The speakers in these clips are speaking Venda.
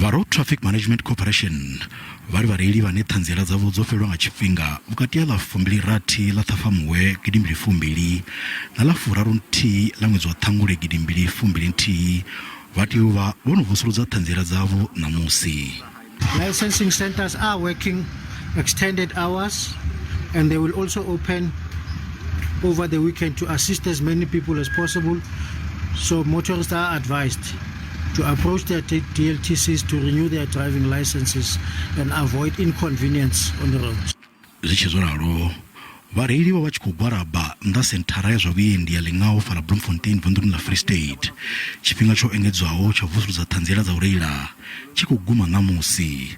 Vha Road Traffic Management Corporation vha ri vhareili vhane ṱhanziela dzavho dzo fhelelwa nga tshifhinga vhukati ha ḽa 28 ḽa Ṱhafamuhwe 2020 na ḽa 31 ḽa ṅwedzi wa Ṱhangule 2021 vha tea u vha vho no vusuludza ṱhanziela dzavho ṋamusi. Licensing centers are working extended hours and they will also open over the weekend to assist as many people as possible. So motorists are advised to approach their DLTCs to renew their driving licenses and avoid inconvenience on the roads. Zwi tshe zwo ralo, vhareili vho vha tshi khou gwalaba nnḓa senthara ya zwa vhuendi ya Lengau fhaḽa Bloemfontein vunḓuni ḽa Free State. Tshifhinga tsho engedzwaho tsha u vusuludza ṱhanziela dza u reila tshi khou guma ṋamusi.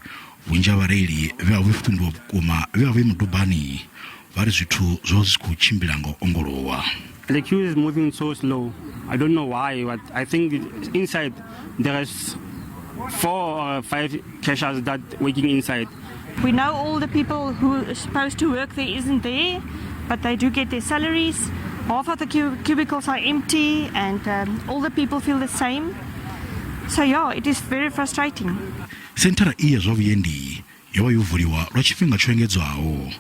Vhunzhi ha vhareili vhe vha vho fhinduwa vhukuma vhe vha vhe mudubani vha ri zwithu zwo vha zwi tshi khou tshimbila nga u ongolowa. The queue is moving so slow. I don't know why, but I think inside there is 4 or 5 cashiers that working inside. We know all the people who are supposed to work there isn't there, but they do get their salaries. Half of the cubicles are empty and all the people feel the same. So yeah, it is very frustrating. Senthara iyi ya zwa vhuendi yo vha yo vuliwa lwa tshifhinga tsho engedzwaho.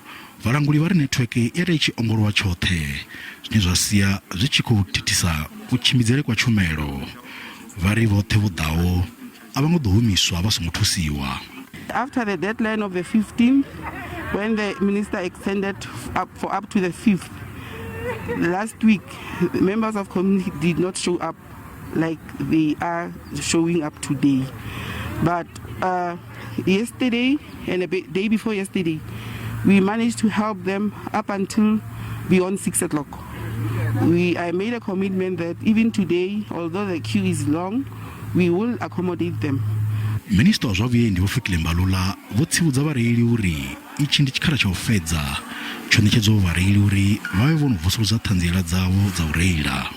Vhalanguli vha ri netiweke ya tea i tshi ongolowa tshoṱhe, zwine zwa sia zwi tshi khou thithisa kutshimbidzele kwa tshumelo. Vha ri vhoṱhe vho ḓaho a vha ngo ḓo humiswa vha songo thusiwa. After the deadline of the 15th, when the minister extended up for up to the 5th, last week, members of community did not show up like they are showing up today. But yesterday and the day before yesterday, we managed to help them up until beyond 6 o'clock. I made a commitment that even today, although the queue is long, we will accommodate them. Minista wa zwa vhuendi Vho Fikile Mbalula vho tsivhudza vhareili uri itshi ndi tshikhala tsha u fhedza tsho ṋetshedzwaho vhareili uri vha vhe vho no vusuludza ṱhanziela dzavho dza u reila.